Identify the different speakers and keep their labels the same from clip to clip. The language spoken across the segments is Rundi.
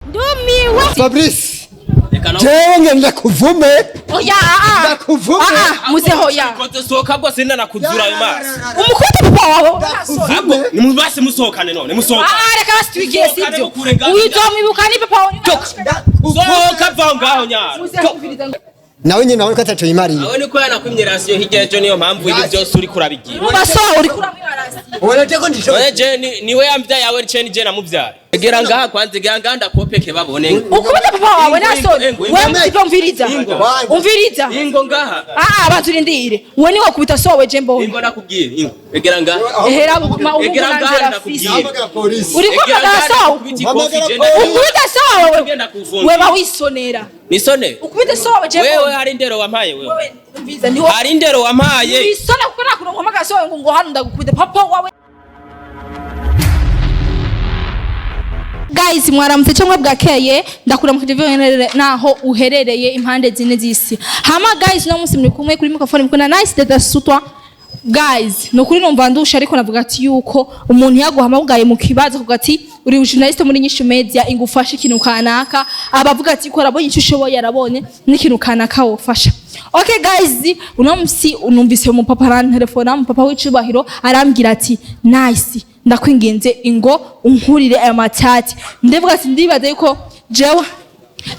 Speaker 1: Ndumiwe.
Speaker 2: Fabrice,
Speaker 3: Reka nawe.
Speaker 2: jewe ngenda kuvume.
Speaker 1: Oya, ah, ah.
Speaker 2: Ndakuvume.
Speaker 1: Ah, ah, muzeho ya.
Speaker 3: Koze sohoka rwose, ndanakuzura ayo maso.
Speaker 1: Umukubita papa wawe.
Speaker 2: Ndakuvume.
Speaker 3: Nimubase musohokane none musohokane.
Speaker 1: Ah, reka basi twigire, sibyo?
Speaker 3: Mukure ngaho.
Speaker 1: Uyu uzomwibuka ni papa wawe.
Speaker 3: Sohoka, va ngaho nyara.
Speaker 1: Muzeho, umviriza.
Speaker 2: Nawe nyine nawe ko ataco yimariye.
Speaker 3: Awe niko yanakwimye rasiyo hirya ejo, niyo mpamvu ibi byose uri kurabigira.
Speaker 1: Urumva so uri kuramwibarasi.
Speaker 2: Ubona ko ndishoboye.
Speaker 3: None je niwe yambyaye awe ce ni je namuvyara. Egera ngaha kwanza, egera ngaha ndakopeke babone.
Speaker 1: Ukubita papa wawe nasoni.
Speaker 3: Ingo, ingo.
Speaker 1: Wewe mutipe, umviriza.
Speaker 3: Ingo.
Speaker 1: Umviriza.
Speaker 3: Ingo ngaha.
Speaker 1: Ah, ah, bantu urindire. Wewe ni wakubita so wewe je mbonye.
Speaker 3: Ingo nakubwiye, ingo. Egera ngaha.
Speaker 1: Ehera ma
Speaker 3: Egera ngaha
Speaker 1: umukunanzira
Speaker 3: ndakubwiye.
Speaker 1: fisi.
Speaker 2: Hamagara polisi.
Speaker 1: Uri
Speaker 3: Egera
Speaker 1: kwamagara
Speaker 3: ngaha
Speaker 1: so.
Speaker 3: ndakubita ikofi je.
Speaker 2: Hamagara polisi.
Speaker 1: Ukubita so wewe.
Speaker 3: Ugenda kufunga.
Speaker 1: Wewe wisonera.
Speaker 3: Nisone.
Speaker 1: Ukubita so wewe je
Speaker 3: Wewe
Speaker 1: mbonye.
Speaker 3: hari indero wampaye wewe.
Speaker 1: Wewe umviriza ni wowe.
Speaker 3: Hari indero wampaye.
Speaker 1: Wisona kuko nakuronka so ngo hano ndagukubita papa wawe. Guys, mwaramutse cyangwa bwakeye, ndakuramukije bivanye naho uherereye impande zine z'isi. Hama guys, no munsi muri kumwe kuri microphone mukuna Nice Data Sutwa. Guys, nukuri numva ndusha, ariko navuga ati yuko umuntu yaguhamagaye mu kibazo kuvuga ati uri journalist muri Nyishu Media, ingufashe ikintu kanaka, abavuga ati ko arabonye icyo ushoboye, arabonye n'ikintu kanaka wofasha. Okay guys, uno musi unumvise umupapa arantelefona, umupapa w'icubahiro arambwira ati: "Nice, ndakwinginze ingo unkurire aya matati." Ndavuga ati ndibaza yuko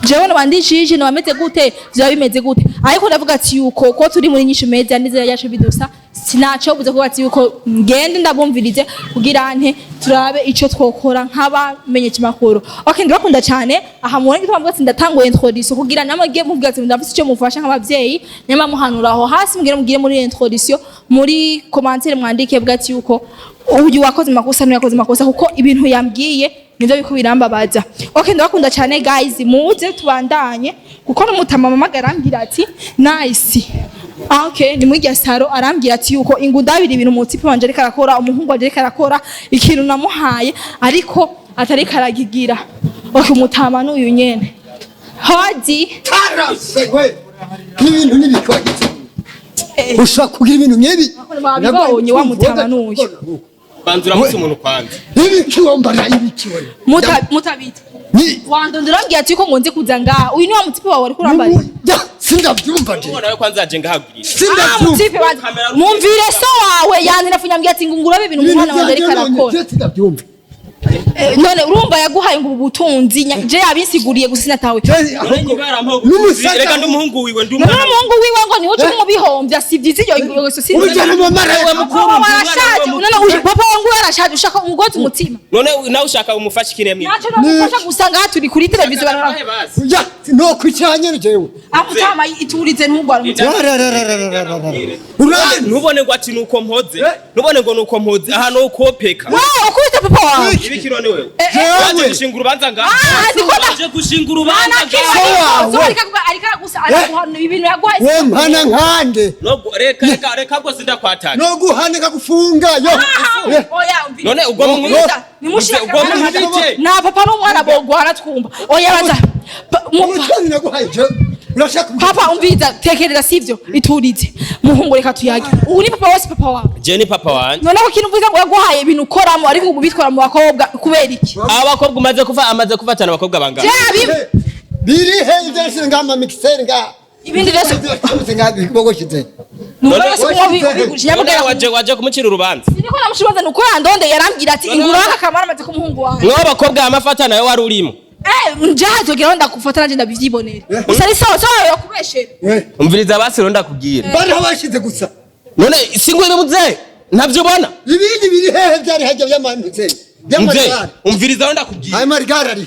Speaker 1: jewe nabandishije nabameze gute, vyaba bimeze gute, ariko ndavuga ati yuko ko turi muri Nyishu Media n'izina ryacu bidusa, sinaco buze kuvuga ati yuko ngende ndabumvirize kugira nte turabe ico twokora nk'abamenyesha makuru. Okay, ndabakunda cyane. Aha mubone gituma mvuga ati ndatanguye introduction kugira namwe muvuga ati ndafise ico mufasha nk'abavyeyi, nyama muhanura aho hasi, mugire mugire muri introduction, muri commentaire mwandike bwa ati yuko uyu wakoze makosa n'uyakoze makosa, kuko ibintu yambwiye nivyo biko birambabaza. Okay, ndabakunda cyane guys, muze tubandanye kuko n'umutama mama arambwira ati Nice. Ah, okay, ni muri saro arambwira ati yuko ingundabira ibintu umutipe wanje ariko arakora, umuhungu wanje ariko arakora ikintu namuhaye ariko atariko aragigira. Okay, umutama n'uyu nyene hodi.
Speaker 2: Tarasegwe n'ibintu n'ibikwagize ushobora kugira ibintu nk'ibi.
Speaker 1: Babibonye wa mutama n'uyu.
Speaker 3: Banza uramutse umuntu kwanza.
Speaker 2: Ibiki wambara, ibiki we?
Speaker 1: Mutabita.
Speaker 2: Ni
Speaker 1: wandondera urambwira ati yuko ngo nze kuza ngaha, uyu ni wa mutipe wawe ariko urambariye.
Speaker 2: Ya, sindabyumva je.
Speaker 3: Ubona we kwanza yaje ngahagurira.
Speaker 1: Ah,
Speaker 2: Sindabyumva.
Speaker 1: mutipe wanjye mumvire so wawe yantelefone ambwira ati ngo ngurabe ibintu umwana wanjye ariko arakora.
Speaker 2: Je sindabyumva.
Speaker 1: None urumva yaguhaye ngo ubu butunzi je yabinsiguriye gusa sinatawe.
Speaker 3: None niba yarampaye
Speaker 2: N'umusaza-
Speaker 3: reka ndi umuhungu wiwe, ndi
Speaker 1: None
Speaker 3: umwana.
Speaker 1: umuhungu wiwe ngo niwe uca umubihombya, si byiza iyo ngeso si nziza.
Speaker 2: Ujyana mu mara.
Speaker 3: Wewe mukuru,
Speaker 1: Papa
Speaker 3: ndi umwana
Speaker 1: warashaje.
Speaker 3: wiwe.
Speaker 1: None uyu papa wangu yarashaje, ushaka umugozi umutima.
Speaker 3: None nawe ushaka umufashe ikiremwa.
Speaker 1: Ntacyo namufasha gusa ngaha turi kuri televiziyo barara.
Speaker 2: Ya, no kwicaranye jewe.
Speaker 1: Amutama iturize, ntugwara umutima.
Speaker 2: Urani
Speaker 3: Ntubone ngo ati nuko mpoze, ntubone ngo nuko mpoze aha nukopeka.
Speaker 1: Wewe ukubita papa wawe.
Speaker 3: Ibiki none wewe?
Speaker 1: Eh, eh.
Speaker 3: Waje gushinga urubanza ngaha.
Speaker 1: Ah, ndiko
Speaker 3: Waje gushinga urubanza ngaha.
Speaker 2: So wawe.
Speaker 1: Ariko gusa araguhana ibintu yaguhaye.
Speaker 2: We mpana nkande.
Speaker 3: No, reka reka reka rwose ndakwataka.
Speaker 2: No guhana kagufunga yo.
Speaker 1: Ah, oya, umviriza.
Speaker 3: None ubwo mu
Speaker 1: Umviriza, nimushire
Speaker 3: Ubwo
Speaker 1: akamara.
Speaker 3: mwite.
Speaker 1: Na papa n'umwana bogwana twumva. Oya, baza.
Speaker 2: Umutunzi naguhaye je urashaka.
Speaker 1: Papa, umviriza, tekereza sivyo, iturize. Muhungu, reka tuyage. Ubu ni papa wese, papa wawe.
Speaker 3: Je ni papa wanje.
Speaker 1: Noneho kintu uvuze ngo yaguhaye ibintu ukoramo ariko ubu bitwara mu bakobwa kubera iki?
Speaker 3: Abakobwa umaze kuva amaze kufatana abakobwa bangana.
Speaker 1: Je abi
Speaker 2: Biri he ibyo nashize ngama mixer nga.
Speaker 1: Ibindi byose
Speaker 2: Byose nga bigoshize.
Speaker 1: Numva yose
Speaker 2: None-
Speaker 1: kunywa ubigurisha
Speaker 3: None
Speaker 1: nyamugera.
Speaker 3: waje kumucira urubanza.
Speaker 1: Siniko namushibaza nuko yandonde yarambwira ati ingura akamara amaze ku muhungu wawe.
Speaker 3: Mwe abakobwa amafata nawe wari urimo.
Speaker 1: Eh, nje hazogeraho ndakufata nanje ndabivyibonera. Gusa ari sawa sawa yakubeshera.
Speaker 2: We
Speaker 3: Umviriza basi rero ndakubwira.
Speaker 2: bari abashize gusa.
Speaker 3: None singwe muze ntavyo ubona.
Speaker 2: Ibindi biri hehe byari hajya byamanutse?
Speaker 3: Mzee,
Speaker 2: By'amarigare.
Speaker 3: umviriza rero ndakubwira.
Speaker 2: Ayo marigare ari.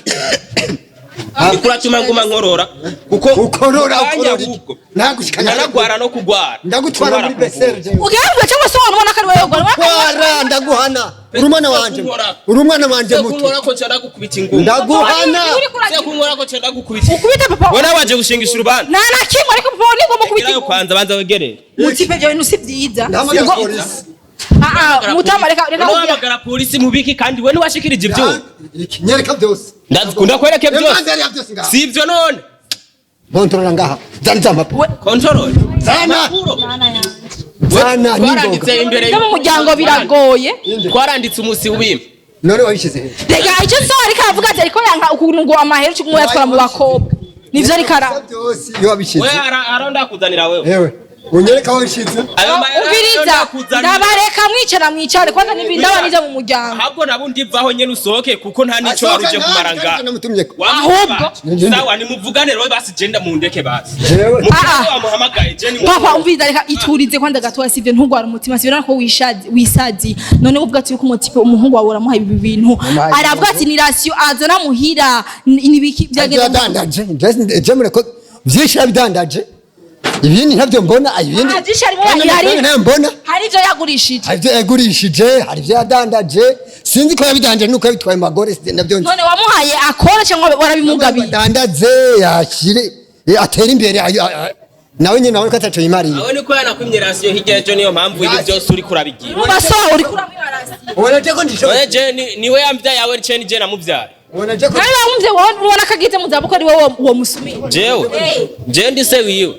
Speaker 3: Ikuratuma nguma nkorora kuko
Speaker 2: Ukorora
Speaker 3: kanya
Speaker 2: ukorora iki?
Speaker 3: ahubwo.
Speaker 2: Nagushikanya.
Speaker 3: Ndanagwara no kugwara.
Speaker 2: Ndagutwara muri beseri jewe.
Speaker 1: Ugerageza cyangwa se ubona ko ari wowe ugwara.
Speaker 2: Twara ndaguhana. Uri umwana wanje. Uri umwana wanje muto.
Speaker 3: Kunkora ko nshaka gukubita ingumi.
Speaker 2: Ndaguhana.
Speaker 3: Kunkora ko nshaka gukubita.
Speaker 1: Ukubita papa.
Speaker 3: Wewe nawe waje gushingisha urubanza.
Speaker 1: Nta na kimwe, ariko papa wawe ni ngomba kubita.
Speaker 3: Gerayo kwanza, banza wegerere.
Speaker 1: Mutipe, ibyo bintu si byiza.
Speaker 2: Ndahamagara
Speaker 1: Ngo-
Speaker 2: polisi.
Speaker 1: Ah, ah, mutama, reka reka
Speaker 3: None
Speaker 1: kugira.
Speaker 3: wahamagara polisi mubiki kandi we ntiwashikirije ivyuma.
Speaker 2: Iki nyereka byose.
Speaker 3: Ndakunda kwereke byose.
Speaker 2: Imanza yari byose ngaha.
Speaker 3: Si ivyo none.
Speaker 2: Bontorora ngaha. Zana za mpapuro.
Speaker 3: Control.
Speaker 2: Zana. Zana
Speaker 3: Twaranditse
Speaker 2: n'ingoga.
Speaker 3: imbere.
Speaker 1: Ibyo mu muryango biragoye.
Speaker 3: Twaranditse umusi w'ibimwe.
Speaker 2: None wabishyize he?
Speaker 1: Rega icyo so ariko aravuga ati ariko yanka ukuntu ngo amahera ucumwe yatwara mu bakobwa, nivyo ariko ara
Speaker 2: Byose iyo wabishyize.
Speaker 3: We ara ndakuzanira wewe.
Speaker 2: Yewe, unyereka aho wabishyize.
Speaker 3: Ayo mahera
Speaker 1: Umviriza,
Speaker 3: ndakuzanira.
Speaker 1: ndabareka mwicara, mwicare kwanza n'ibindi abanize mu muryango.
Speaker 3: Ahubwo nabundi vaho nyene usohoke, kuko nta nico wari uje kumara ngaha.
Speaker 2: Namutumye ko.
Speaker 1: Ahubwo.
Speaker 3: Sawa, nimuvugane rero basi, jenda mundeke basi.
Speaker 2: Jewe.
Speaker 3: Mugabo wamuhamagaye je ni
Speaker 1: Papa, umviriza, reka iturize kwanza gatoya, sivyo? Ntugwara umutima, sivyo? Nako wishazi wisazi. None uvuga ati yuko umutipe umuhungu wawe uramuha ibi bintu,
Speaker 2: Namuhaye.
Speaker 1: aravuga ati ni ration azana muhira, nibiki byagenda?
Speaker 2: Yadandaje je mureko byinshi, yabidandaje, ibindi ntabyo mbona, ibindi
Speaker 1: Ah, byinshi harimo
Speaker 2: kandi amafaranga ntayo mbona.
Speaker 1: Hari ibyo yagurishije.
Speaker 2: Hari ibyo yagurishije, hari ibyo yadandaje, sinzi ko yabidandaje nuko yabitwaye mu bagore, nabyo nzi.
Speaker 1: None wamuhaye akora cyangwa warabimugabiye?
Speaker 2: Adandaze, yashyire, atere imbere, nawe nyine nawe ko ataco yimariye.
Speaker 3: Awe niko yanakwimye ration hirya ejo, niyo mpamvu ibi byose uri kurabigira.
Speaker 1: Urumva so uri kuramwibara.
Speaker 2: Ubona je ko ndishoboye?
Speaker 3: Oye, je niwe yambyaye awe ce ni je namubyaye.
Speaker 2: Ubona je ko
Speaker 1: Nawe wamuvye wowe, ubona ko agize mu zabukuru, ari wowe uwo musumiye?
Speaker 3: Jewe je ndi se wiwe.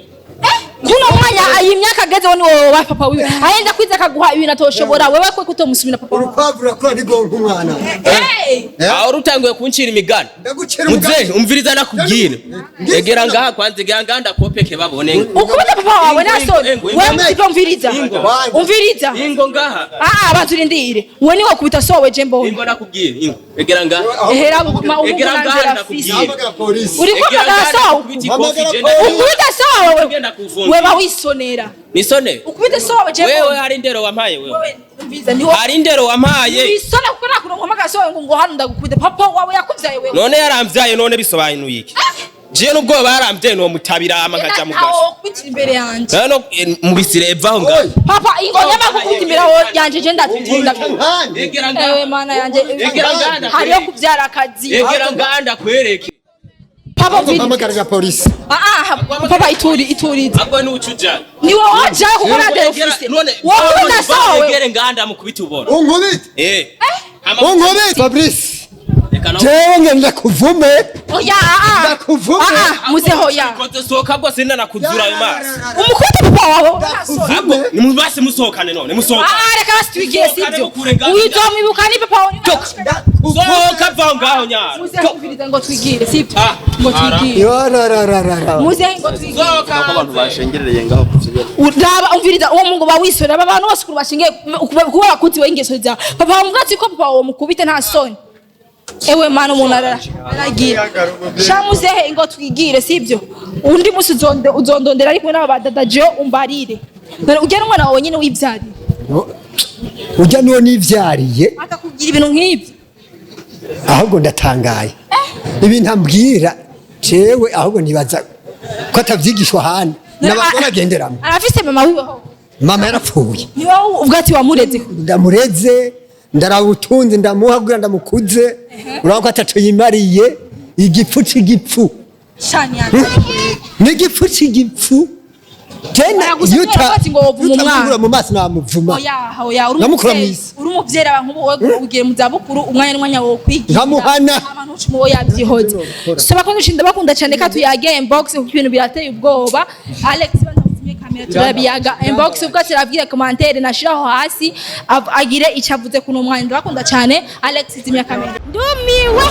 Speaker 1: Kuno mwanya iyi myaka agezeho ni wowe wa papa wiwe, ahenda kwiza akaguha ibintu atoshobora wewe kwe kutomusumira papa wawe.
Speaker 2: Urukwavu rurakura ntigonka umwana.
Speaker 1: Hey!
Speaker 2: Eh?
Speaker 3: Aho rutanguye kuncira imigani.
Speaker 2: Ndagucira
Speaker 3: Muzehe,
Speaker 2: umugani.
Speaker 3: umviriza nakubwira. Egera ngaha kwanza, egera ngaha ndakopeke babone.
Speaker 1: Ukubita papa wawe
Speaker 3: Ingo,
Speaker 1: nasoni.
Speaker 3: ingo, ingo.
Speaker 1: Wewe mutipe, umviriza.
Speaker 3: Ingo.
Speaker 1: Umviriza.
Speaker 3: Ingo ngaha.
Speaker 1: Ah, banza urindire, we niwe kubita sowe je mbonye.
Speaker 3: Ingo nakubwira, ingo egera ngaha.
Speaker 1: Ehera ma ubu
Speaker 3: Egera ngaha
Speaker 1: nanjye
Speaker 3: ndakubwira.
Speaker 1: rafisi.
Speaker 2: Hamagara polisi.
Speaker 1: Uri
Speaker 3: Egera
Speaker 1: kuvuga
Speaker 3: ngaha
Speaker 1: sowe.
Speaker 3: ndakubita ikofi,
Speaker 2: Hamagara
Speaker 3: je
Speaker 2: polisi.
Speaker 1: Ukubita sowe.
Speaker 3: Ngenda kufunga.
Speaker 1: Wewe wisonera.
Speaker 3: Nisone.
Speaker 1: Ukubita sowe je
Speaker 3: Wewe
Speaker 1: mbonye.
Speaker 3: hari indero wampaye wewe?
Speaker 1: Wewe umviriza, niwe
Speaker 3: Hari indero wampaye?
Speaker 1: wisona kuko nakuronka sowe ngo hano ndagukubita, papa wawe yakuvyaye wewe.
Speaker 3: None yaramvyaye, none bisobanuye iki? Je nubwo baramvyaye no mutabira amakaja mu gasho.
Speaker 1: Aho kubitira imbere yanje.
Speaker 3: None mu bisire vaho ngaha.
Speaker 2: Oy.
Speaker 1: Papa, ingonyama kukubita imbere aho yanje je ndatinda.
Speaker 2: Nkande.
Speaker 3: Egera
Speaker 1: Ewe
Speaker 3: ngaha.
Speaker 1: mana yanje.
Speaker 3: Egera ngaha.
Speaker 1: Hariyo kubyara akazi.
Speaker 3: Egera ngaha ndakwereke.
Speaker 1: Papa, umviriza.
Speaker 2: Hamagara polisi.
Speaker 1: Ah ah, papa, ituri iturize.
Speaker 3: Ahubwo ni ucuja.
Speaker 1: Ni wowe wajaye kuko nta derefise.
Speaker 3: None
Speaker 1: Wowe ukubita sowe.
Speaker 3: egere ngaha ndamukubita ubona.
Speaker 2: Unkubite.
Speaker 3: Eh.
Speaker 2: Unkubite Fabrice.
Speaker 3: Reka nawe.
Speaker 2: Jewe ngenda kuvume.
Speaker 1: Oya, ah ah.
Speaker 2: Ndakuvume.
Speaker 1: Ah ah, muzeho ya.
Speaker 3: Kote sohoka bwose ndanakuzura ayo maso.
Speaker 1: Umukubita papa wawe.
Speaker 3: Ahubwo nimubase musohokane, none musohokane.
Speaker 1: Ah, reka basi twigiye, sibyo? Uyizomwibuka ni papa wawe.
Speaker 3: Sohoka vaho ngaho nyara.
Speaker 1: Muzehe, umviriza, ngo twigire, sibyo?
Speaker 3: Ah,
Speaker 1: Ngo twigire.
Speaker 2: Yorororororo.
Speaker 1: Muzehe, ngo twigire.
Speaker 3: Sohoka.
Speaker 4: Ko abantu bashengerereye ngaho kuvyo.
Speaker 1: Uraba, umviriza, uwo mungu bawisore aba bantu bose ukuntu bashingiye kuba bakuzi we ingeso zawe, papa wamuvuga ati ko papa wawe mukubite nta soni. Ewe mana, umuntu aragira sha. Muzehe, ingo twigire, sibyo? Undi musi uzondondera ari kumwe n'aba badada jewe umbarire. None ugera umwana wawe nyine wibyariye.
Speaker 2: Ujya niwo nivyariye.
Speaker 1: Akakubwira ibintu nk'ibyo.
Speaker 2: Ahubwo ndatangaye ibintu ambwira jewe, ahubwo nibaza ko atavyigishwa ahandi n'abagore agenderamo.
Speaker 1: Arafise mama wiwe ho?
Speaker 2: Mama yarapfuye.
Speaker 1: Ni wowe ubwo ati wamureze?
Speaker 2: Ndamureze, ndarabutunze, ndamuha kugira ndamukuze, urabona ko ataco yimariye, igipfu c'igipfu.
Speaker 1: Shani yanjye.
Speaker 2: N'igipfu c'igipfu. Jena
Speaker 1: Aragusa
Speaker 2: yuta
Speaker 1: kubera ko ati ngo wovuma umwana.
Speaker 2: yutamukura mu maso namuvuma.
Speaker 1: Oya oya, uri
Speaker 2: Namukura
Speaker 1: umuvyeyi,
Speaker 2: mw'isi.
Speaker 1: uri umuvyeyi, abantu wowe ugiye mu zabukuru, umwanya n'umwanya wo kwigira.
Speaker 2: Nkamuhana.
Speaker 1: Abantu ucuma uwo yabyihoze. So bakunda ushinda bakunda cyane ka tuyage inbox kuko ibintu birateye ubwoba. Alex, banza uzimye kamera, turabiyaga inbox ubwo turabwira commentaire nashiraho hasi agire icyo avuze kuno mwanya. Ndabakunda cyane. Alex, zimya kamera. Ndumiwe.